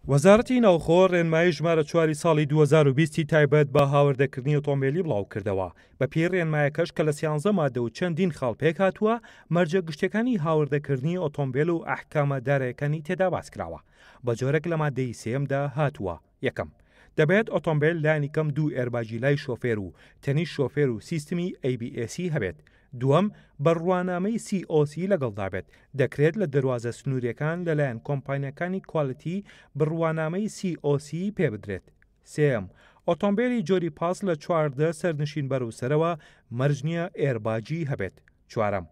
وەزارەتی ناوخۆ ڕێنمایی ژمارە چواری ساڵی 2020 ی تایبەت بە هاوردەکردنی ئۆتۆمبێلی بڵاوکردەوە، بەپێی ڕێنمایەکەش کە لە سیانزە مادە و چەندین خاڵ پێکهاتووە، مەرجە گشتیەکانی هاوردەکردنی ئۆتۆمبێل و ئەحکامە دارایەکانی تێدا باسکراوە، بە جۆرێک لە مادەی سێیەمدا هاتووە، یەکەم، دەبێت ئۆتۆمبێل لانی کەم دوو ئێرباگی لای شۆفێر و تەنیشت شۆفێر و سیستمی ABS ی هەبێت. دووەم، بڕوانامەی COC لەگەڵدا بێت، دەکرێت لە دەروازە سنوورییەکان لەلایەن کۆمپانیاکانی کوالیتی بڕوانامەی COC پێبدرێت. سێیەم، ئۆتۆمبێلی جۆری پاس لە 14 سەرنشین بەرەو سەرەوە مەرج نییە ئێرباگی هەبێت. چوارەم،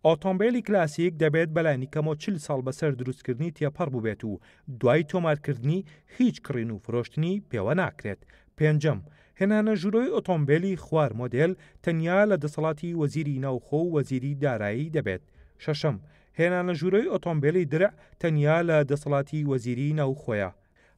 ئۆتۆمبێلی کلاسیک دەبێت بەلانی کەمەوە 40 ساڵ بەسەر دروستکردنی تێپەڕ بووبێت و دوای تۆمارکردنی هیچ کڕین و فرۆشتنی پێوە ناکرێت. پێنجەم، هێنانە ژوورەوەی ئۆتۆمبێلی خوار مۆدێل تەنیا لە دەسەڵاتی وەزیری ناوخۆ و وەزیری دارایی دەبێت. شەشەم، هێنانە ژوورەوەی ئۆتۆمبێلی درع تەنیا لە دەسەڵاتی وەزیری ناوخۆیە.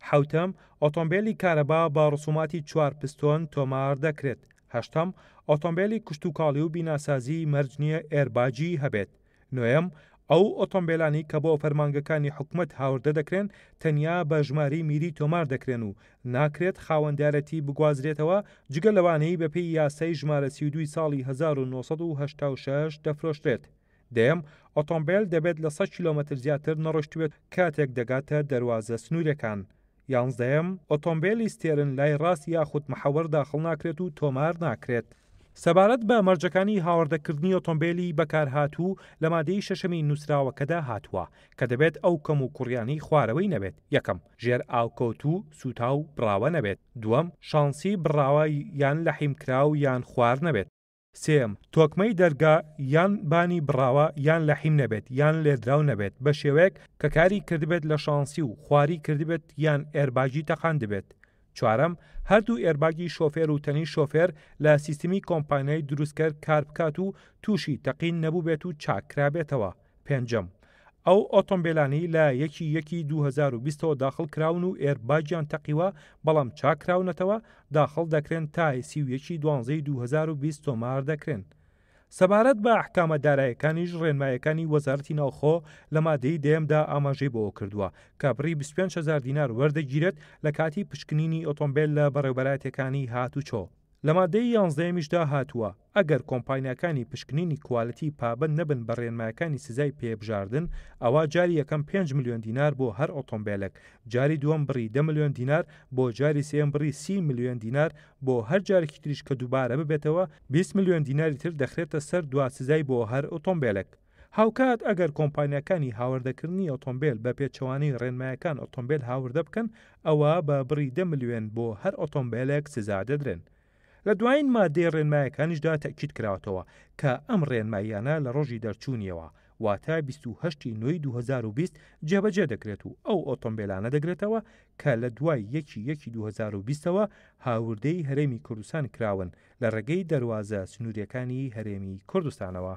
حەوتەم، ئۆتۆمبێلی کارەبا بە ڕسوماتی چوار پستۆن تۆمار دەکرێت. هەشتەم، ئۆتۆمبێلی کشتوکاڵی و بیناسازی مەرج نییە ئێرباگی هەبێت. نۆیەم، ئەو ئۆتۆمبێلانەی کە بۆ فەرمانگەکانی حکومەت هاوردە دەکرێن تەنیا بە ژمارەی میری تۆمار دەکرێن و ناکرێت خاوەندارێتی بگوازرێتەوە جگە لەوانەی بەپێی یاسای ژمارە 32 ی ساڵی 1986 دەفرۆشرێت. دەیەم، ئۆتۆمبێل دەبێت لە 100 کیلۆمەتر زیاتر نەڕۆشتبێت کاتێک دەگاتە دەروازە سنوورێکان. یانزدەیەم، ئۆتۆمبێلی ستێرن لای ڕاست یاخود محەوەر داخڵ ناکرێت و تۆمار ناکرێت. سەبارەت بە مەرجەکانی هاوردەکردنی ئۆتۆمبێلی بەکارهاتوو لە مادەی شەشەمی نووسراوەکەدا هاتووە کە دەبێت ئەو کەموکوڕیانەی خوارەوەی نەبێت، یەکەم، ژێر ئاوکەوتوو، سووتاو، بڕاوە نەبێت. دووەم، شانسی بڕاوە یان لەحیمکراو یان خوار نەبێت. سێیەم، تۆکمەی دەرگا یان بانی بڕاوە یان لەحیم نەبێت یان لێدراو نەبێت بە شێوەیەک کە کاری کردبێت لە شانسی و خواری کردبێت یان ئێرباگی تەقاندبێت. چوارەم، هەردوو ئێرباگی شۆفێر و تەنیشت شۆفێر لە سیستمی کۆمپانیای دروستکەر کار بکات و تووشی تەقین نەبووبێت و چاک کرابێتەوە. پێنجەم، ئەو ئۆتۆمبێلانەی لە یەکی یەکی 2020 ەوە داخڵ کراون و ئێرباگیان تەقیوە بەڵام چاک کراونەتەوە، داخڵ دەکرێن تا 31 ی دوانزەی 2020 تۆمار دەکرێن. سەبارەت بە ئەحکامە دارایەکانیش ڕێنمایەکانی وەزارەتی ناوخۆ لە مادەی دەیەمدا ئاماژەی بەوە کردووە کە بڕی 25 هەزار دینار وەردەگیرێت لە کاتی پشکنینی ئۆتۆمبێل لە بەڕێوبەرایەتیەکانی هاتوچۆ. لە مادەی یانزدەیەمیشدا هاتووە، ئەگەر کۆمپانیاکانی پشکنینی کوالیتی پابەند نەبن بە رێنمایەکانی سزای پێبژاردن، ئەوا جاری یەکەم پێنج ملیۆن دینار بۆ هەر ئۆتۆمبێلێک، جاری دووەم بڕی دە ملیۆن دینار، بۆ جاری سێیەم بڕی 30 ملیۆن دینار، بۆ هەر جارێکی تریش کە دووبارە ببێتەوە 20 ملیۆن دیناری تر دەخرێتە سەر دوا سزای بۆ هەر ئۆتۆمبێلێک. هاوکات ئەگەر کۆمپانیاکانی هاوردەکردنی ئۆتۆمبێل بە پێچەوانەی ڕێنمایەکان ئۆتۆمبێل هاوردە بکەن ئەوا بە بڕی دە ملیۆن بۆ هەر ئۆتۆمبێلێک سزا دەدرێن. لە دوایین ماددەی ڕێنمایەکانیشدا تەئکید کراوەتەوە کە ئەم ڕێنماییانە لە ڕۆژی دەرچوونیەوە واتە 28 ی نۆی 2020 جێبەجێ دەکرێت و ئەو ئۆتۆمبێلانە دەگرێتەوە کە لە دوای یەکی یەکی 2020 ەوە هاوردەی هەرێمی کوردستان کراون لە ڕێگەی دەروازە سنووریەکانی هەرێمی کوردستانەوە.